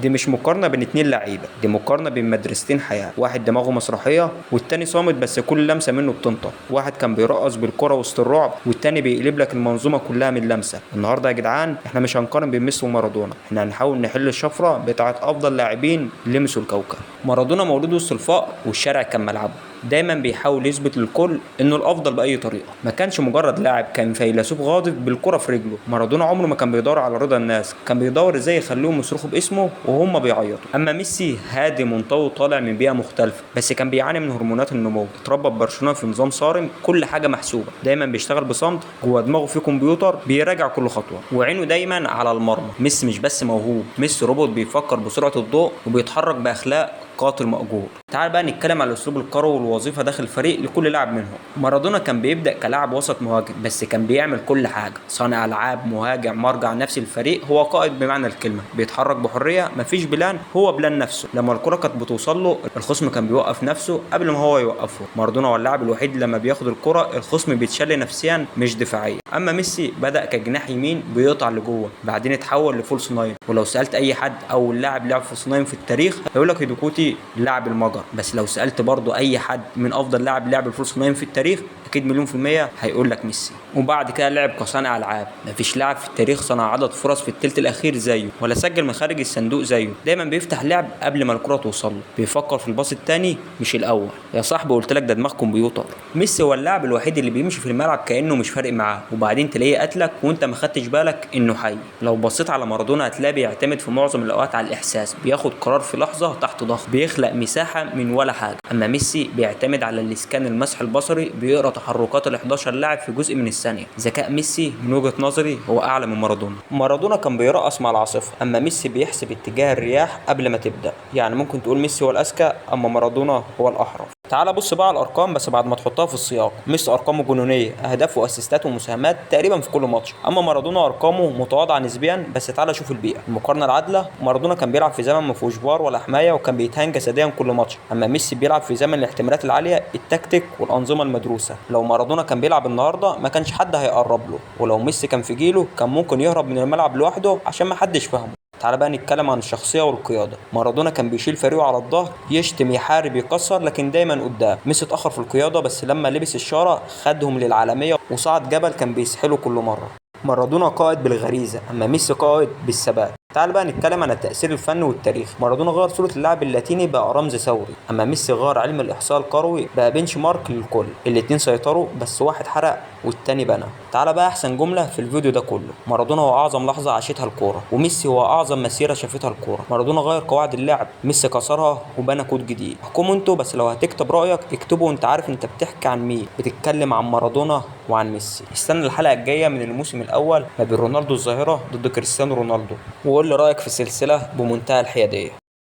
دي مش مقارنة بين اتنين لعيبة، دي مقارنة بين مدرستين حياة. واحد دماغه مسرحية والتاني صامت بس كل لمسة منه بتنطق. واحد كان بيرقص بالكرة وسط الرعب والتاني بيقلب لك المنظومة كلها من لمسة. النهاردة يا جدعان احنا مش هنقارن بين ميسي ومارادونا، احنا هنحاول نحل الشفرة بتاعت أفضل لاعبين لمسوا الكوكب. مارادونا مولود وسط الفقر والشارع كان ملعبه، دايما بيحاول يثبت للكل انه الافضل باي طريقه. ما كانش مجرد لاعب، كان فيلسوف غاضب بالكرة في رجله. مارادونا عمره ما كان بيدور على رضا الناس، كان بيدور ازاي يخليهم يصرخوا باسمه وهم بيعيطوا. اما ميسي هادي منطوي طالع من بيئة مختلفة، بس كان بيعاني من هرمونات النمو. اتربى في برشلونة في نظام صارم، كل حاجة محسوبة، دايما بيشتغل بصمت، جوه دماغه في كمبيوتر بيراجع كل خطوة وعينه دايما على المرمى. ميسي مش بس موهوب، ميسي روبوت بيفكر بسرعة الضوء وبيتحرك باخلاق قاتل مأجور. تعال بقى نتكلم على الاسلوب الكروي والوظيفة داخل الفريق لكل لاعب منهم. مارادونا كان بيبدا كلاعب وسط مهاجم، بس كان بيعمل كل حاجة، صانع العاب، مهاجم، مرجع نفسي للفريق، هو قائد بمعنى الكلمة، بيتحرك بحرية، مفيش plan، هو plan نفسه. لما الكره كانت بتوصل له الخصم كان بيوقف نفسه قبل ما هو يوقفه. مارادونا هو اللاعب الوحيد لما بياخد الكره الخصم بيتشل نفسيا مش دفاعيا. اما ميسي بدا كجناح يمين بيقطع لجوه، بعدين اتحول ل false nine. ولو سالت اي حد اول لاعب لعب false nine في التاريخ هيقول لك هيديكوتي لاعب المجر. بس لو سالت برضو اي حد من افضل لاعب لعب ال false nine في التاريخ اكيد 1,000,000% هيقول لك ميسي. وبعد كده لعب كصانع العاب، مفيش لاعب في التاريخ صنع عدد فرص في الثلث الاخير زيه، ولا سجل من خارج الصندوق زيه. دايما بيفتح لعب قبل ما الكره توصل له، بيفكر في الباص الثاني مش الاول. يا صاحبي قلت لك ده دماغ كمبيوتر. ميسي هو اللاعب الوحيد اللي بيمشي في الملعب كانه مش فارق معاه، وبعدين تلاقيه قتلك وانت ما خدتش بالك انه حي. لو بصيت على مارادونا هتلاقيه بيعتمد في معظم الاوقات على الاحساس، بياخد قرار في لحظة تحت ضغط، بيخلق مساحة من ولا حاجة. اما ميسي بيعتمد على ال scan، المسح البصري، بيقرا تحركات ال 11 لاعب في جزء من الثانية. ذكاء ميسي من وجهه نظري هو اعلى من مارادونا. مارادونا كان بيرقص مع العاصفة، اما ميسي بيحسب اتجاه الرياح قبل ما تبدا. يعني ممكن تقول ميسي هو الاذكى، اما مارادونا هو الاحرف. تعال بص بقى على الارقام بس بعد ما تحطها في السياق. ميسي ارقامه جنونيه، اهداف واسيستات ومساهمات تقريبا في كل ماتش. اما مارادونا ارقامه متواضعة نسبيا، بس تعال شوف البيئة. المقارنة العادلة، مارادونا كان بيلعب في زمن ما فيهوش فار ولا حماية، وكان بيتهان جسديا كل ماتش. اما ميسي بيلعب في زمن الاحتمالات العالية، التكتيك والانظمة المدروسه. لو مارادونا كان بيلعب النهارده ما كانش حد هيقرب له، ولو ميسي كان في جيله كان ممكن يهرب من الملعب لوحده عشان ما حدش فاهمه. تعال بقى نتكلم عن الشخصية والقيادة. مارادونا كان بيشيل فريقه على الظهر، يشتم، يحارب، يكسر، لكن دايما قدام. ميسي اتأخر في القيادة، بس لما لبس الشارة خدهم للعالمية وصعد جبل كان بيسحله كل مرة. مارادونا قائد بالغريزة، أما ميسي قائد بالثبات. تعال بقى نتكلم عن التأثير الفني والتاريخ. مارادونا غير صورة اللاعب اللاتيني، بقى رمز ثوري. أما ميسي غير علم الإحصاء الكروي، بقى benchmark للكل. الاتنين سيطروا، بس واحد حرق والتاني بنى. تعال بقى أحسن جملة في الفيديو ده كله، مارادونا هو أعظم لحظة عاشتها الكورة، وميسي هو أعظم مسيرة شافتها الكورة. مارادونا غير قواعد اللعب، ميسي كسرها وبنى كود جديد. احكموا انتوا، بس لو هتكتب رأيك اكتبه وانت عارف انت بتحكي عن مين، بتتكلم عن مارادونا وعن ميسي. استنى الحلقة الجاية من الموسم الأول ما بين رونالدو الظاهرة ضد كريستيانو رونالدو، وقول لي رأيك في السلسلة بمنتهى الحيادية.